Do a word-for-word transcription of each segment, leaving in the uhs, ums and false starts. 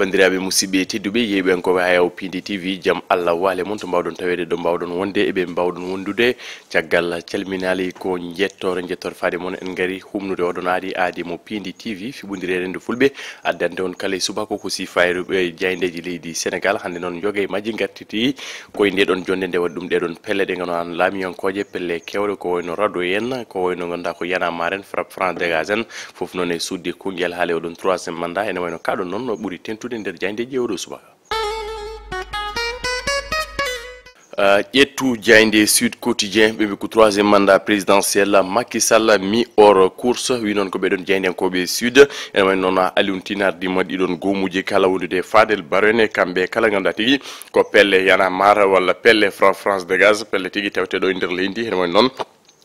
Banndiraaɓe musidɓe tedduɓe, yeeɓiyankooɓe Hayaw Piindi T V, jam Allah waale mon to mbaawɗon taweede, ɗo mbaawɗon wonde e ɓe mbaawɗon wondude. Caggal calminaali ko njettoore, njettoore faade mon, en ngari humnude oɗon aadi, aadi mo Piindi T V, fiɓondireede nde Fulɓe, addande on kala e subaka ko sifaayiru ɓe jaayndeeji leydi Senegaal. Hannde noon, yoga e majji ngartiti koye nde ɗon jonnde, nde waɗi ɗum ɗee ɗon pelle ɗe ngannduɗaa laamiyankooje, pelle keewɗe, ko wayno Rado en, ko wayno ngannduɗaa ko Y'en a marre en, Frappe France Dégage en, fof noon e suuɗde konngel haale oɗon troisième mandat. Ene wayno kaɗon noon no ɓuri tentude nder jaayndeeji e oɗo subaka. Ah, ƴettu jaaynde Sud Quotidien, ɓe mbi ko troisième mandat présidentiel Macky Sall mi hors course, wi noon ko ɓeɗon jaayndiyankooɓe Sud. Ene wayno noon Alioune Tine ardima ɗiɗon goomuuji kala wondude Fadel Barro en, kamɓe kala ngannduɗaa tigi ko pelle Y'en a marre walla pelle Fra-, France Dégage, pelle tigi tawteɗo e nder leydi. Ene wayno noon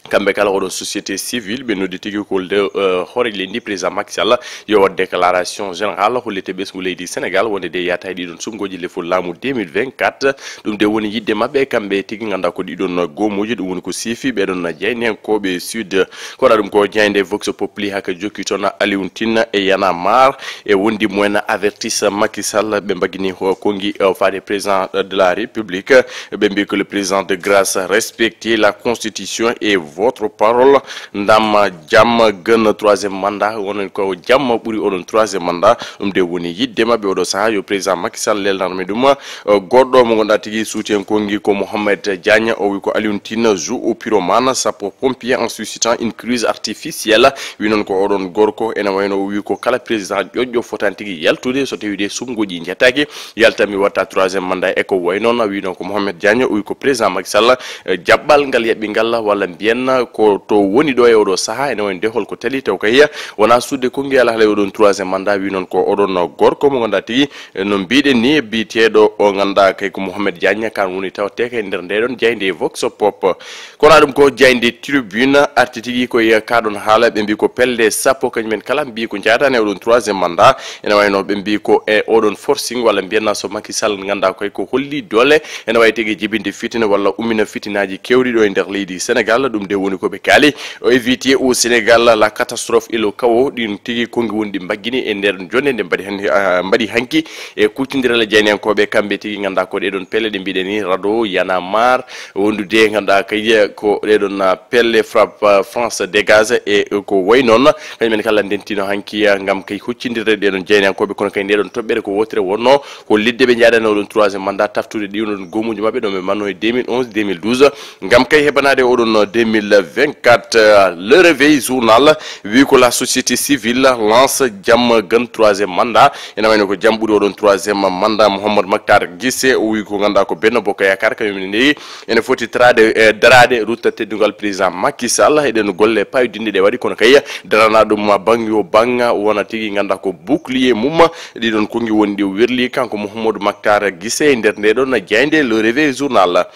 kamɓe kala oɗon société civile ɓe noddi tigi ko le, eh, hooreejo leydi président Macky Sall yo waɗ déclaration générale hollite ɓesngu leydi Sénégal wonde de yaata e ɗiɗon suɓngooji lefol laamu deux mille vingt-quatre. Ɗum de woni yiɗde maɓɓe kamɓe tigi ngannduɗaa ko ɗiɗon goomuuji, ɗum woni ko siifi ɓeɗon jaayndiyankooɓe Sud. Kono ɗum ko jaaynde Vox Populi haka jokki toon Alioune Tine e Y'en a marre e wondi mumen avertise Macky Sall, ɓe mbaggini ho konngi, eh, faade président de la République. Ɓe mbi ko le président de grâce, respectez la constitution et votre parole. Ndam jam gën troisième mandat, wonon ko jam ɓuri oɗon troisième mandat. Ɗum de woni yiɗde maɓɓe oɗo saha yo président Macky Sall lelnanmi ɗum. Eh, goɗɗo mo ngannduɗaa tigi suuti en konngi ko Mohamed Diagne, o wi ko Alioune Tine joue au pyromane, sappo pompier en suscitant une crise artificielle. Wi noon ko oɗon gorko, ene wayno o wi ko kala président ƴoƴƴo fotani tigi yaltude so tawi de suɓngooji njettaaki, yalta mi watta troisième mandat e ko way noon. Wi noon ko Mohamed Diagne, o wi ko président Macky Sall, eh, jaɓɓal ngal yaɓɓi ngal walla mbiyen ko to woni ɗo e oɗo saha, ene wayno de holko tali taw kay wona suuɗde konngi alhaali oɗon troisième mandat. Wi noon ko oɗon gorko mo ngannduɗaa tigi, eh, no mbiɗen ni biyeteeɗo o ngannduɗaa kay ko Mohamed Diagne, kan woni tawtee kay nder nde ɗon jaaynde Vox Pop. Kono ɗum ko jaaynde Tribune arti tigi koye kaɗon haala, ɓe mbi ko pelle sappo kañum en kala mbi ko njaadani e oɗon troisième mandat. Ene wayno ɓe mbi ko e oɗon forcing walla mbiyanna so Macky Sall ngannduɗaa koye ko holli doole, ene wawi tigi jibinde fitina walla ummina fitinaaji kewɗi ɗo e nder leydi Sénégal. Ɗum de woni ko ɓe kaali. O éviter au Sénégal la catastrophe et le chaos, ɗin tigi konngi woni ɗi mbaggini e nder jonde nde mbaɗi han-, ah, mbaɗi hanki e kuccondiral e jaayndiyankooɓe kamɓe tigi ngannduɗaa ko ɗee ɗon pelle ɗe mbiɗen ni Rado, Y'en a marre, wondude ngannduɗaa kay ko ɗee ɗon, ah, pelle Frappe, ah, France Dégage e ko way noon. Kañum en kala ndentino hanki, ah, ngam kay huccindirde ɗee ɗon jaayndiyankooɓe, kono kay nde ɗon toɓɓere ko wotere wonno ko lidde ɓe njaadani oɗon troisième mandat taftude ɗi oɗon goomuuji maɓɓe ɗo ɓe manno e deux mille onze, deux mille douze. Ngam kay heɓanaade oɗon deux mille vingt-quatre, euh, Le Réveil Journal wi ko la société civile lance jam gan troisième mandat. Ene wayno ko jam ɓuri oɗon troisième mandat. Mouhamadou Mactar Guissé o wi ko ngannduɗaa ko Benno Bokk Yaakaar kañum ne ndeyi ene foti taraade, eh, daraade rutta teddungal président Macky Sall. Eɗen golle payodinɗe ɗe waɗi kono kay darana ɗum bang yo bang wona tigi ngannduɗaa ko bouclier mum. Ɗiɗon konngi woni ɗi o werli kanko Mouhamadou Mactar Guissé e nder nde ɗon jaaynde Le Réveil Journal.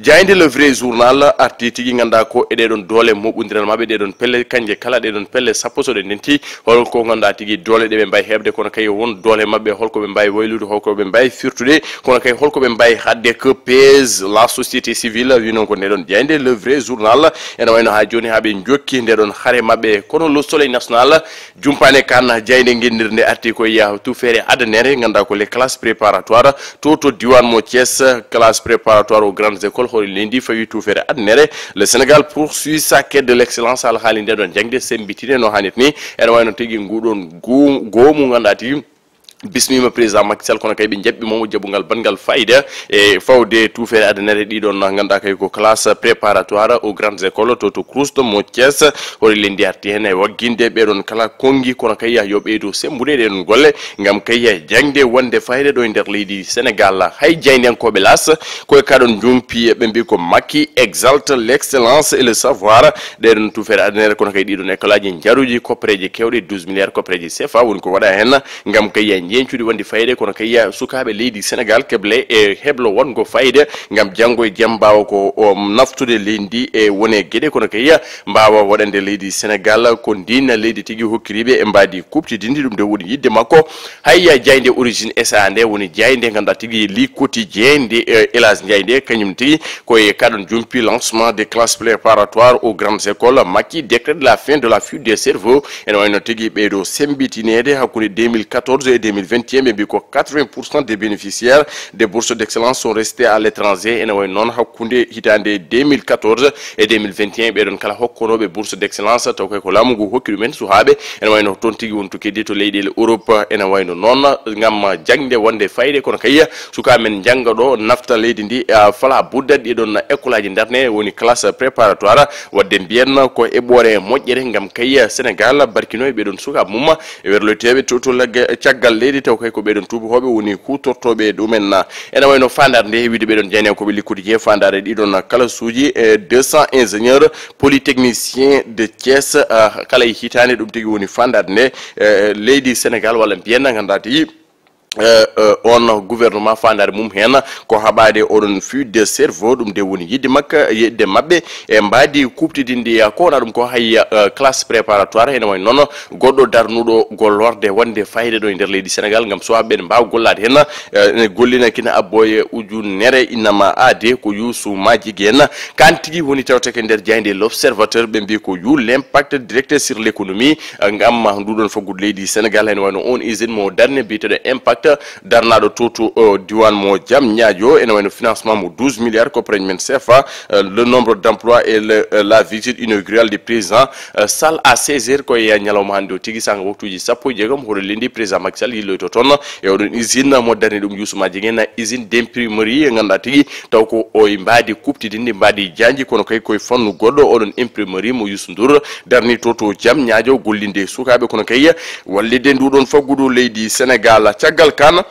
Jaaynde Le Vrai Journal arti tigi ngannduɗaa ko e ɗee ɗon doole moɓondiral maɓɓe, ɗee ɗon pelle, kanje kala ɗee ɗon pelle sappo so ɗe ndenti, holko ngannduɗaa tigi doole ɗe ɓe mbawi heɓde, kono kay won doole maɓɓe, holko ɓe mbawi waylude, holko ɓe mbawi firtude, kono kay holko ɓe mbawi haɗde, que pèse la société civile, wi noon ko nde ɗon jaaynde Le Vrai Journal. Ene wayno haa jooni haa ɓe jokki nde ɗon hare maɓɓe, kono Le Soleil National jumpaani kan jaaynde ngenndirnde arti ko e tuufeere adanere, ngannduɗaa ko les classes préparatoires to, to diwan mo Thiès, classe préparatoire aux grandes écoles, hoore leydi fawi tuufeere adanere. Le Sénégal poursuit sa quête de l'excellence, alhaali nde ɗon jaŋde semmbitine no haanirta ni. Ene wayno tigi nguɗon goo-, goomu ngannduɗaa tigi bismiima président Macky Sall, kono kay ɓe jaɓɓi mo jaɓungal baɗngal fayida e fawde tuufeere adanere ɗiɗon ngannduɗaa kay ko classe préparatoire aux grandes écoles to, to Crous mo Thiès. Hoore leydi arti heen e wagginde ɓeɗon kala konngi, kono kay yo ɓeydo semmbude ɗee ɗon golle ngam kay jaŋde wonde fayida ɗo e nder leydi Sénégal. Hay jaayndiyankooɓe L'As koye kaɗon jumpi, ɓe mbi ko Macky exalte l'excellence et le savoir. Ɗee ɗon tuufeere adanere kono kay ɗiɗon école aji njaruji koppereeji kewɗe douze milliards koppereeji C F A woni ko waɗa heen ngam kay ya njeñcude wonde fayida, kono kay ya sukaaɓe leydi Sénégal keble e heblo wongo fayida ngam janngo e jam mbaawa ko, o, naftude leydi ndi e wone geɗe, kono kay ya mbaawa waɗande leydi Sénégal ko ndin leydi tigi hokkiriɓe e mbaadi kuɓtidindi. Ɗum de woni yiɗde makko. Hay ya jaaynde Origine S A nde woni jaaynde ngannduɗaa tigi Le Quotidien nde, eh, Elage Ndiaye nde kañum tigi koye kaɗon jumpi lancement des classes préparatoires aux grandes écoles, Macky décrète la fin de la fuite des cerveaux. Ene wayno tigi ɓeydo semmbitineede hakkunde deux mille quatorze et deux mille deux mille vingt et un, ɓe mbi ko quatre-vingts pour cent des bénéficiaires des bourses d'excellence sont restés à l'étranger. Ene wayi noon, hakkunde hitaande deux mille quatorze e deux mille vingt et un, ɓeɗon kala hokkonooɓe bourse d'excellence, taw kay ko laamu ngu hokki ɗumen suhaaɓe. Ene wayi no toon tigi woni to keddi to leyɗeele Europe. Ene wayi no noon ngam jaŋde wonde fayde, kono kay suka men jannga ɗo, nafta leydi ndi, a, fala budda ɗiɗon école aji darne, woni classe préparatoire, wadde mbiyen ko eɓɓoore moƴƴere ngam kay Sénégal barkinoye ɓeɗon suka mum e werloyteeɓe to, to lagge caggal leydi, taw kay ko ɓeɗon tuubakooɓe woni kuutortooɓe ɗumen. Ene wayno faandaare nde, wiide ɓeɗon jayne ko ɓe likkude je faandaare ɗiɗon kalasuuji e deux cents ingénieurs polytechniciens de Thiès, ah, kala e hitaande. Ɗum tigi woni faandaare nde, eh, leydi Sénégal, walla mbiyen nganndaa tigi, eh, eh, on gouvernement faandaare mum heen ko haɓaade oɗon fuite de cerveau, ɗum de woni yiɗde makka, yiɗde maɓɓe e mbaadi kuuɓtidinndi. Ko wona ɗum ko hay, eh, classe préparatoire, ene wayi noon goɗɗo darnuɗo gollorde wonde fayde ɗo e nder leydi Sénégal ngam suwaaɓe ɓe mbaawa gollaade heen, eh, ene gollina kina abbo e ujunere innama aade ko Youssou Madjiguène. Kan tigi woni tawteke nder jaaynde L'Observateur, ɓe mbi ko you l'impact direct sur l'économie, eh, ngam nduɗon faggudu leydi Sénégal. Ene wayno on usine mo darne biyeteɗo Impact, darnaɗo to, to, o, diwan mo Diamniadio, ene wayno financement mo douze milliards ko preñ men C F A, eh, le nombre d'emplois et le, eh, la visite inaugurale du président, eh, Sall à seize heures, ko e ñalawma hannde o tigi, sanga waktuuji sappo e jeegom, hoto lendi président Macky Sall yilloyto toon e oɗon usine mo darni ɗum Youssou Madjiguène, usine d'imprimerie, ngannduɗaa tigi taw ko o e mbaadi kuuɓtidinndi, mbaadi jaanji, kono kay koye fannu goɗɗo. Oɗon imprimerie mo Youssou Ndour darni to, to Diamniadio, gollinde e sukaaɓe, kono kay wallitde nduɗon faggudu leydi Sénégal. Caggal kan,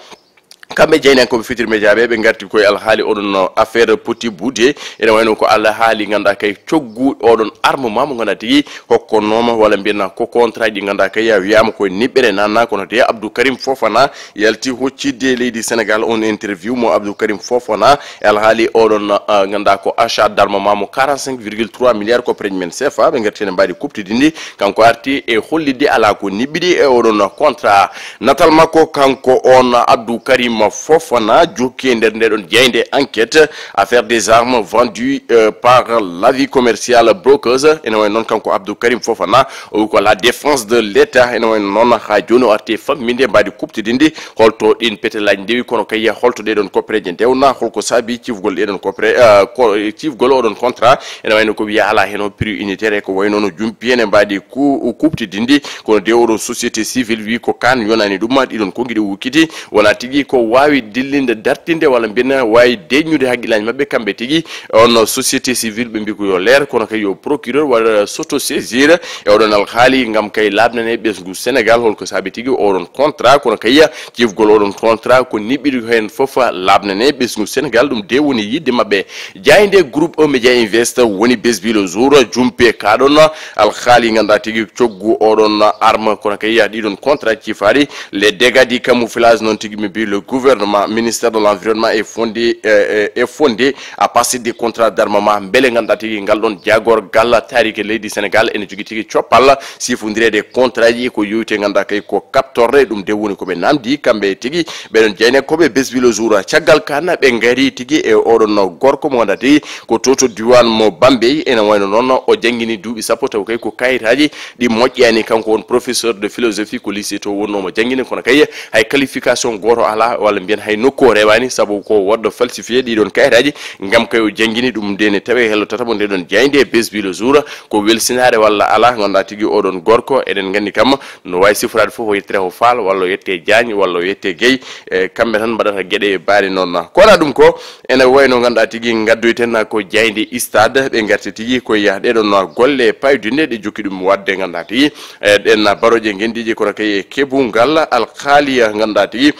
kamɓe jaynankooɓe Futurs Médias ɓe, ɓe ngarti koye alhaali oɗon affaire Petit Boudé. Ene wayno ko alhaali ngannduɗaa kay coggu oɗon armement mo ngannduɗaa tigi hokkonnooma, walla mbiyen ko contrat ji ngannduɗaa kay wiyaama koye niɓɓere nanna, kono de Abdou Karim Fofana yalti hoccitde leydi Sénégal on interview mo Abdou Karim Fofana e alhaali oɗon, ah, ngannduɗaa ko achat d'armement mo quarante-cinq virgule trois milliards ko preñ men C F A, ɓe ngarti heen mbaadi kuuɓtidinndi. Kanko arti e hollitde alaa ko niɓɓiɗi e oɗon contrat. Natal makko kanko on Abdou Karim Fofana jokki e nder ndeɗon jaaynde Enquête, affaire des armes vendues, euh, par Lavi Commercial Brokers. Ene wayi noon kanko Abdou Karim Fofana, o wi ko la défense de l'État. Ene wayi noon haa jooni o arti e famminde mbaadi kuuɓtidinndi holto ɗin petelaaji ndewi, kono kay holto ɗeɗon koppereeje ndewna, holko saabi ciifgol ɗeɗon koppere, eh, ko, ciifgol oɗon contrat. Ene wayno ko wiya alaa heen o prix unitaire e ko wayno no jumpi heen e mbaadi ku-, kuuɓtidinndi, kono de oɗo société civile wi ko kan yonani ɗum, ɗiɗon ko ngiɗi wukkiti, wona tigi ko waawi dillinde, dartinde, walla mbiyen waawi deññude haqqillaaji maɓɓe kamɓe tigi. On société civile ɓe mbi ko yo leer, kono kay yo procureur waɗa s'autosaisir e oɗon alhaali ngam kay laaɓnane ɓesngu Sénégal holko saabi tigi oɗon contrat, kono kay ciifgol oɗon contrat ko niɓɓiɗi heen fof laaɓnane ɓesngu Sénégal, ɗum de woni yiɗde maɓɓe. Jaaynde Groupe un Média Invest woni Besbi le Jour, jumpe kaɗon alhaali ngannduɗaa tigi coggu oɗon arme, kono kay ɗiɗon contrat ciifaaɗi. Les dégâts du camouflage, noon tigi mi mbi, le gouvernement, ministère de l'environnement est fondé, euh, euh, est fondé à passer des contrats d'armement. Mbele ngannduɗaa tigi ngal ɗon jaagorgal taariki leydi Sénégal ene jogii tigi coppal sifondireede contrat ji ko yowite ngannduɗaa kay ko kaɓtorɗe, ɗum de woni ko ɓe namdi kamɓe tigi ɓeɗon jayne koɓe Besbi le Jour. Caggal kan ɓe ngari tigi e oɗon gorko mo ngannduɗaa tigi ko to, to diwan mo Bambey, ene wayno noon o janngini duuɓi sappo, taw kay ko kayitaaji ɗi moƴƴani. Kanko won professeur de philosophie ko lycée to wonnoomo janngini, kono kay hay qualification gooto alaa, walla mbiyen hay nokku o rewaani, sabu ko waɗɗo falsifié ɗiɗon kayitaaji ngam kay o janngini ɗum. Nde ne tawe hello tata mo ndeɗon jaaynde Besbi le Jour, ko welsinaare walla alaa, ngannduɗaa tigi oɗon gorko, eɗen nganndi kam no waawi siforaade fof, o yettere o Faal, walla o yette Jaañ, walla o yette Gey, e kamɓe tan mbaɗata geɗe baɗe noon. Ko wona ɗum ko, ene wayno ngannduɗaa tigi ngaddoyten ko jaaynde Stade, ɓe ngarti tigi ko e ɗeɗon golle paydunde ɗe jokki ɗum waɗde, ngannduɗaa tigi, e ɗen barooje ngenndiije, kono kay e keɓungal alhaali ngannduɗaa tigi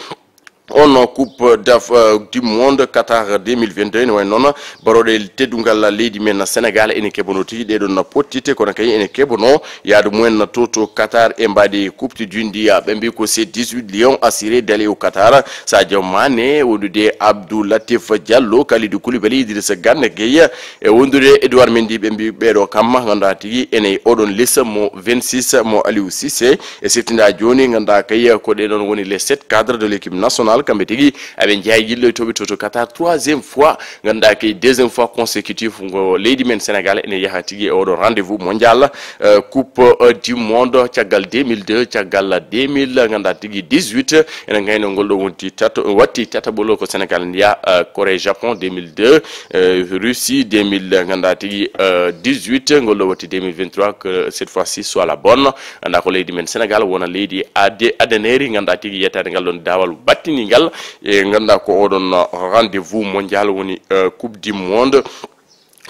on Coupe d'Af-, euh, du Monde Qatar deux mille vingt-deux, ene wayi noon barooɗe teddungal leydi men Sénégal ene keɓono tigi ɗeɗon pottite, kono kay ene keɓono yaadu mumen to, to Qatar e mbaadi kuuɓtidinndi. Ɓe mbi ko c'est dix-huit lions assurés d'aller au Qatar. Sadio Mané, wondude Abdou Latif Diallo, Kalidou Koulibaly, Idrissa Gana Gueye, e wondude Edouard Mendy, ɓe mbi ɓeɗo kamma ngannduɗaa tigi ene e oɗon liste mo vingt-six mo Aliou Cissé. E siftinda jooni ngannduɗaa kay ko ɗe ɗon woni les sept cadres de l'équipe nationale. Kamɓe tigi aɓe njeyaa yilloytooɓe to to Qatar troisième fois, ngannduɗaa kay deuxième fois consécutif ngo leydi men Sénégal ene yaha tigi e oɗon rendez-vous mondial, euh, coupe, euh, du monde caggal deux mille deux, caggal deux mille, ngannduɗaa tigi dix-huit, ene ngayno ngol ɗo wonti tato watti tataɓolo ko Sénégal ndiya, euh, Corée Japon deux mille deux, euh, Russie deux mille, ngannduɗaa tigi, euh, dix-huit, ngol ɗo watti deux mille vingt-trois, que cette fois-ci soit la bonne. Ngannduɗaa ko leydi men Sénégal wona leydi ade-, adaneri, ngannduɗaa tigi yettaade ngal ɗon daawal battini ngal. E ngannduɗaa ko oɗon rendez-vous mondial woni, euh, coupe du monde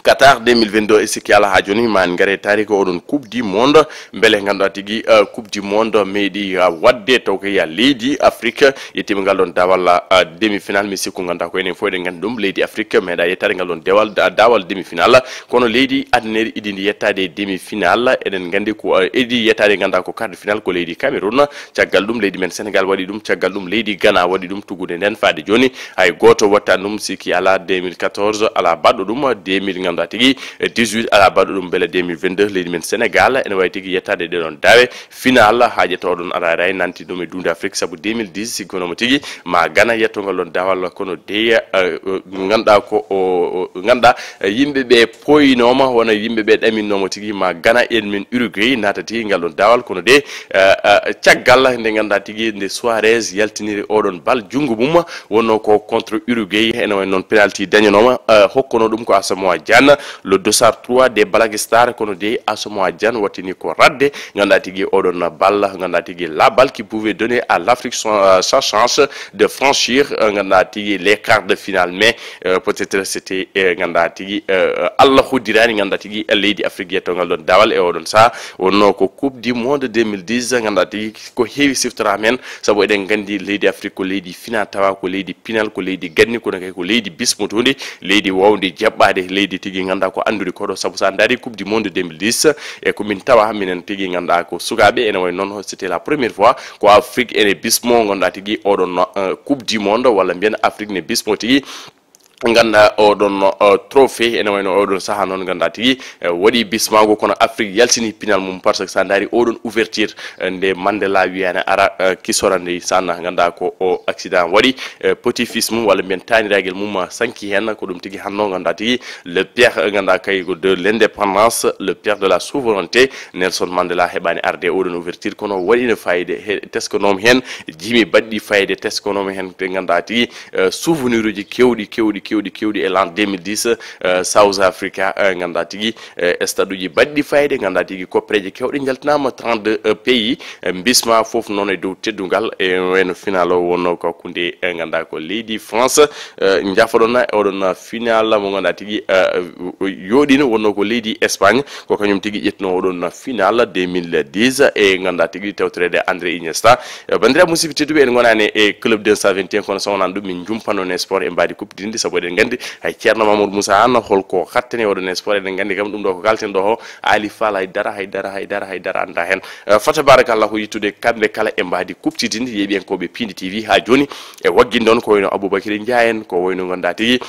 Qatar deux mille vingt-deux. E sikki alaa haa jooni ma en ngare taariika oɗon coupe du monde, mbele ngannduɗaa tigi, euh, coupe du monde meeɗi, euh, waɗde taw ko ya leydi Afrique yettiima ngal ɗon daawal, euh, demi-finale. Mi sikku ngannduɗaa ko enen fof eɗen nganndi ɗum, leydi Afrique meeɗa yettaade ngal ɗon dewal, da-, daawal demi-finale. Kono leydi adaneri iɗi ndi yettaade e demi-finale, eɗen nganndi ko, eh, iɗi yettaade ngannduɗaa ko quart de finale ko leydi Cameroun. Caggal ɗum leydi men Sénégal waɗi ɗum, caggal ɗum leydi Ghana waɗi ɗum, tuggude nden faade jooni hay gooto wattaani ɗum, sikki alaa deux mille quatorze alaa baɗɗo ɗum, deux mille ngannduɗaa tigi, eh, dix-huit alaa baɗɗo ɗum, mbele deux mille vingt-deux leydi men Sénégal ene wayi tigi yettaade ɗe ɗon daawe. Finale haa ƴetta oɗon araray nanti ɗum e duunde Afrique, sabu deux mille dix sikkunoomo tigi ma Ghana yetto ngal ɗon daawal, kono dey, eh, eh, ngannduɗaa ko o, o, ngannduɗaa, eh, yimɓe ɓe pooyinooma, wona yimɓe ɓe ɗaminnooma tigi ma Ghana en min Uruguay naata tigi ngal ɗon daawal, kono dey, eh, eh, caggal nde ngannduɗaa tigi nde Suarez yaltiniri oɗon bal junngo mum, wonno ko contre Uruguay, ene wayi noon penalty dañanooma, eh, hokkono ɗum ko Asamoah Gyan, le dossard trois des Black Stars, kono dey Asamoah Gyan wattini ko radde, ngannduɗaa tigi oɗon bal, ngannduɗaa tigi la balle qui pouvait donner à l'Afrique son, euh, sa chance de franchir, euh, ngannduɗaa tigi les quarts de finale, mais, euh, peut-être c'était, euh, ngannduɗaa tigi, euh, Allah hoddiraani ngannduɗaa tigi leydi Afrique yetto ngal ɗon daawal e oɗon saha, wonno ko coupe du monde deux mille dix, ngannduɗaa tigi ko heewi siftoraama heen, sabu eɗen nganndi leydi Afrique ko leydi fina tawa, ko leydi pinal, ko leydi ganni, kono kay ko leydi bismotoondi, leydi waawndi jaɓɓaade, leydi tigi ngannduɗaa ko anndude koɗo, sabu so a ndaari coupe du monde deux mille dix, e ko min tawa minen tigi ngannduɗaa ko sukaaɓe ene wayi noon, c'était la première fois ko Afrique ene bismo ngannduɗaa tigi oɗon, euh, coupe du monde, walla mbiyen Afrique ne bismo tigi ngannduɗaa oɗon, euh, trophée, ene wayno oɗon saha noon ngannduɗaa tigi, eh, waɗi bismago, kono Afrique yaltini pinal mum, par ce que so a ndaari oɗon ouverture, eh, nde Mandela wiyaani ara, eh, kisora nde sanna, ngannduɗaa ko o accident waɗi, eh, petit fils mum walla mbiyen taaniragel mum, ah, sanki heen, ko ɗum tigi hanno ngannduɗaa tigi le père, eh, ngannduɗaa kay ko de l'indépendance, le père de la souveraineté, Nelson Mandela heɓaani arde oɗon ouverture, kono waɗino fayida, he, teskanoomo heen, jimi baɗɗi fayida, teskanoomo heen, ɓe ngannduɗaa tigi, eh, souvenir uji kewɗi, kewɗi, kewɗi, kewɗi e l'an deux mille dix, eh, South Africa, eh, ngannduɗaa tigi, eh, e stade uji baɗɗi fayida, ngannduɗaa tigi koppereeje kewɗe njaltinaama trente-deux, eh, pays, eh, bisma fof noon e dow teddungal, e wayno final o wonno ko hakkunde, eh, ngannduɗaa ko leydi France, eh, njafoɗon e oɗon final mo ngannduɗaa tigi, eh, yooɗino wonno ko leydi Espagne, ko kañum tigi ƴettuno oɗon final deux mille dix, e ngannduɗaa tigi tewtoreede André Iniesta. Eh, banndiraaɓe musidɓe tedduɓe, en ngonaani e club deux cent vingt et un, kono so wonaan ɗum min njumpanno e sport e mbaadi kuɓtidinndi, sabu eɗen nganndi hay Ceerno Mamadou Moussa Anne holko hattani oɗon e sport, eɗen nganndi kam ɗum ɗo ko kalten ɗo o, Ali Fall hay dara, hay dara, hay dara, hay dara annda heen. Eh, fa tabarakallahu yettude kamɓe kala e mbaadi kuɓtidinndi, yeeɓiyankooɓe Piindi T V haa jooni, e wagginde on ko wayno Aboubacry Ndiaye en, ko wayno ngannduɗaa tigi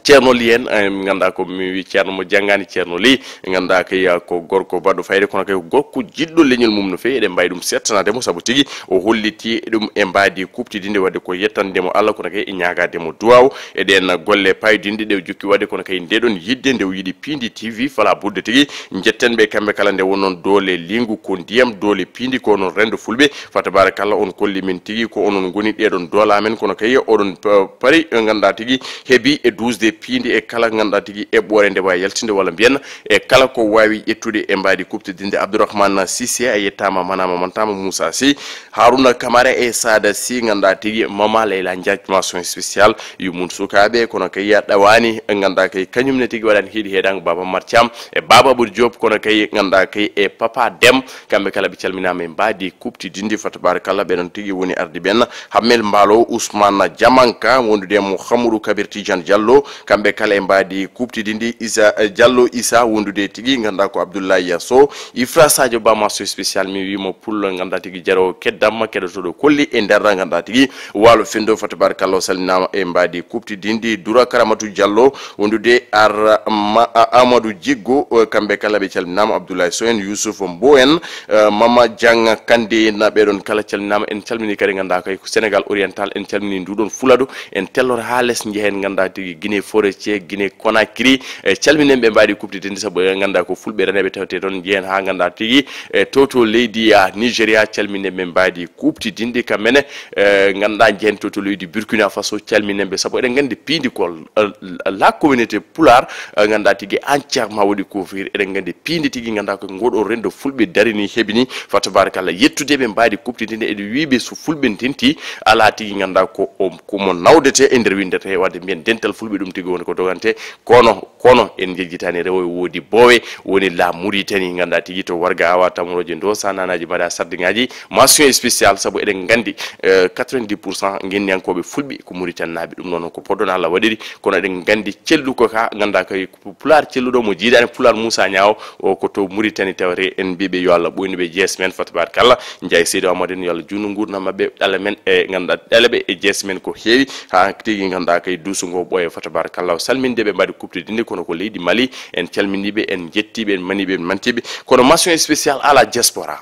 Ceerno Ly en, eh, ngannduɗaa ko mi wi Ceerno mo janngaani, Ceerno Ly, ngannduɗaa kay, ah, ko gorko baɗɗo fayde, kono kay ko gorko jiɗɗo leñol mum no feewi. Eɗen mbawi ɗum settanaade mo, sabu tigi o holliti ɗum e mbaadi kuɓtidinndi, waɗde ko yettande mo Allah, kono kay e ñaagaade mo duwaaw e ɗeen golle paydinɗe ɗe o jokki waɗde, kono kay nde ɗon yiɗde nde o yiɗi Piindi T V, fala budde tigi njetten ɓe kamɓe kala. Nde wonnoon doole liingu ko ndiyam, doole piindi ko onon renndo fulɓe. Fa tabarakallah, on kolli min tigi ko onon ngoni ɗeɗon doole amen, kono kay oɗon pa-, pari, eh, ngannduɗaa tigi heɓi e duusde piindi e kala ngannduɗaa tigi eɓɓoore nde waawi yaltinde walla mbiyen e kala ko waawi ƴettude e mbaadi kuɓtidinndi. Abdourahmane Cissé, a yettaama, manaama, mantaama. Moussa Sy, Harouna Camara e Sada Sy, ngannduɗaa tigi Mama Leyla Ndiaye, mention spéciale. Yummum sukaaɓe, kono kay a ɗawaani, ngannduɗaa kay kañum ne tigi waɗaani heɗi heɗaango Baba Mar Thiam e Baba Abdou Diop, kono kay ngannduɗaa kay e Papa Dem, kamɓe kala ɓe calminaama e mbaadi kuɓtidinndi. Fa tabarakallah, ɓe noon tigi woni ardi ɓen. Hammel Mbaalo, Ousmane Diamanka, wondude e Mouhamadou Kabir Tidiane Diallo, Kamɓe kala e mbaadi kuuɓtidinndi Isa, eh, Diallo Isa wondude tigi ngannduɗaa ko Abdoulaye Sow, Ifra Sadio Ba, mention spéciale, mi wiimo pullo ngannduɗaa tigi jaroowo keddamma, keɗotooɗo kolli e nder ngannduɗaa tigi waalo fenndo, fa tabarakallah, o salminaama e mbaadi kuuɓtidinndi. Dura Karamatu Diallo wondude ar ma, a, Amadou Jiggo, eh, kamɓe kala ɓe calminaama, Abdoulaye Sow en, Youssouf Mbow en, eh, Mama Diang Kande en, ɓeɗon kala calminaama. En calmini kadi ngannduɗaa kay ko Sénégal oriental, en calmini nduɗon Fuladu, en tellor haa les, njehen ngannduɗaa tigi Guinée Forestier, Guinée Conakry, e calminen ɓe mbaadi kuuɓtidinndi, sabu en ngannduɗaa ko fulɓe reneeɓe tawte toon, njehen haa ngannduɗaa tigi e toto leydi, ah, Nigeria, calminen ɓe mbaadi kuuɓtidinndi. Kamɓe ne, eh, ngannduɗaa njehen toto leydi Burkina Faso, calminen ɓe, sabu eɗen nganndi piindi ko, eh, la communauté pulaar, eh, ngannduɗaa tigi entièrement waɗi couvrir, eɗen nganndi piindi tigi ngannduɗaa ko ngoɗo renndo fulɓe darini heɓini, fa tabarakallah, yettude ɓe mbaadi kuuɓtidinndi, eɗen wiiɓe so fulɓe ndenti, alaa tigi ngannduɗaa ko o, ko mo nawdete e nder winndete, wadde mbiyen dental fulɓe ɗum tigi woni ko dogante, kono, kono en njejjitaani rewo e woodi boowe, woni la Mauritanie, ngannduɗaa tigi to warga awa tamoroje ndo sa nanaji mbaɗa sardiŋaaji, mention spéciale, sabu eɗen nganndi, eh, quatre-vingt-dix pour cent ngenniyankooɓe fulɓe ko Mauritanie naaɓe, ɗum noon ko poɗɗo Allah waɗiri, kono eɗen nganndi celluko ka, ngannduɗaa kay ko pulaar celluɗo mo jiidaani pulaar Moussa Niang o, o ko to Mauritanie tawete, en mbiɓe yo Allah ɓoynu ɓe jees men, fa tabarakallah, Ndiaye Seydou Amadou en, yo Allah juutnu nguurndam maɓɓe, ɗale men e ngannduɗaa ɗale ɓe e jees men ko heewi, haa tigi ngannduɗaa kay duusu ngo ɓooya, fa tabarakallah, salminde ɓe mbaadi kuuɓtidinndi, kono ko leydi Mali, en calminiiɓe, en njettiiɓe, en maniiɓe, en mantiiɓe, kono mention spéciale à la diaspora,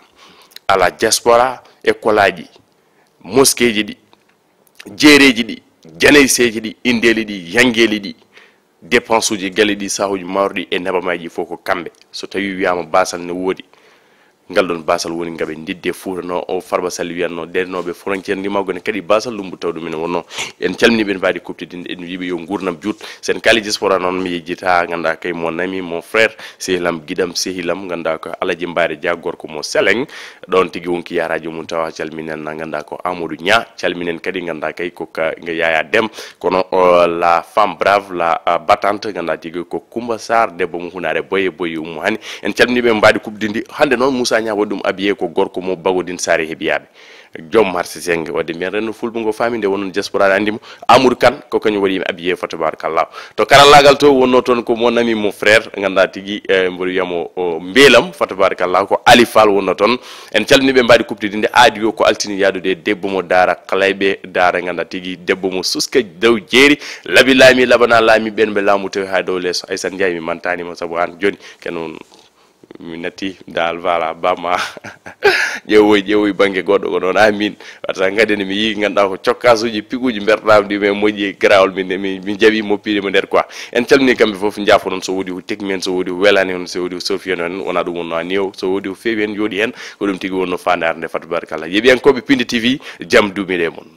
à la diaspora, école aji, mosqueeji ɗi, jeereeji ɗi, janeyseeji ɗi, indeeli ɗi, yanngeeli ɗi, dépense uji galle ɗi, saahuuji mawriɗi e nebamaaji fof ko kamɓe. So tawii wiyaama baasal ne woodi, ngal ɗoon baasal woni ngaɓe ndidde Fuuta no o Farba Sall wiyatno, ɗennooɓe frontière ndimaagu ne kadi baasal lumbu taw ɗum ene wonnoo. En calminii ɓe mbaadi kuuɓtidinndi, en wiiɓe yo nguurndam juut. Sen kaali diaspora noon mi yejjita, ngannduɗaa kay mon ami, mon frère, sehilam, giɗam, sehilam, ngannduɗaa ko Alaji Mbaare Dia, gorko mo Seleng, ɗoon tigi wonki yaaraaji mum tawa calminen, ngannduɗaa ko Amadou Niang, calminen kadi ngannduɗaa kay ko ka, nga Yaya Dem, kono, o, la femme brave, la, a, battante, ngannduɗaa tigi ko Coumba Sarr, debbo mo Hunaare Boye, Boye Ummu Hani. En calminii ɓe mbaadi kuuɓtidinndi. Hannde noon Moussa Niang waɗi ɗum habillé ko gorko mo Bagodin Saare heɓiyaaɓe. Joom marché Zeng, wadde mbiyen renndo fulɓe ngo faami nde wonno diaspora ne anndi mo. Amadou Kane ko kañum waɗi mi habillé, fa tabarakallah. To karallaagal to wonno toon ko mon ami, mon frère, ngannduɗaa tigi, eh, mboɗo wiyamo o Mbeelam, fa tabarakallah, ko Ali Fall wonno toon. En calminii ɓe mbaadi kuuɓtidinndi, aadi o ko altine yaadude e debbo mo Daara Kalayɓe, Daara ngannduɗaa tigi debbo mo Suska Daw Jeeri, Labi Laami, Labana Laami, ɓeen ɓe laamu tawi haa dow leeso. Aysata Njaay mi mantaani mo sabu aan jooni ken on mi natti daal, voilà, bamma ƴeewoy, ƴeewoy bannge goɗɗo ko noon, amin. Wata ngadene mi yii ngannduɗaa ko cokkasuuji, piguuji mberɗaam ɗi, mi moƴƴi garawol, min, mi, mi jaɓi moppiɗi mo nder quoi. En calminii kamɓe fof, njaafo noon so woodi ko tekmi en, so woodi ko welani on, so woodi ko sofi en, wona ɗum wonno ani o, so woodi ko feewi en, yooɗi heen, ko ɗum tigi wonno faandaare nde, fa tabarakallah. Yeeɓiyankooɓe Pindi T V, jam duumiɗe e mon.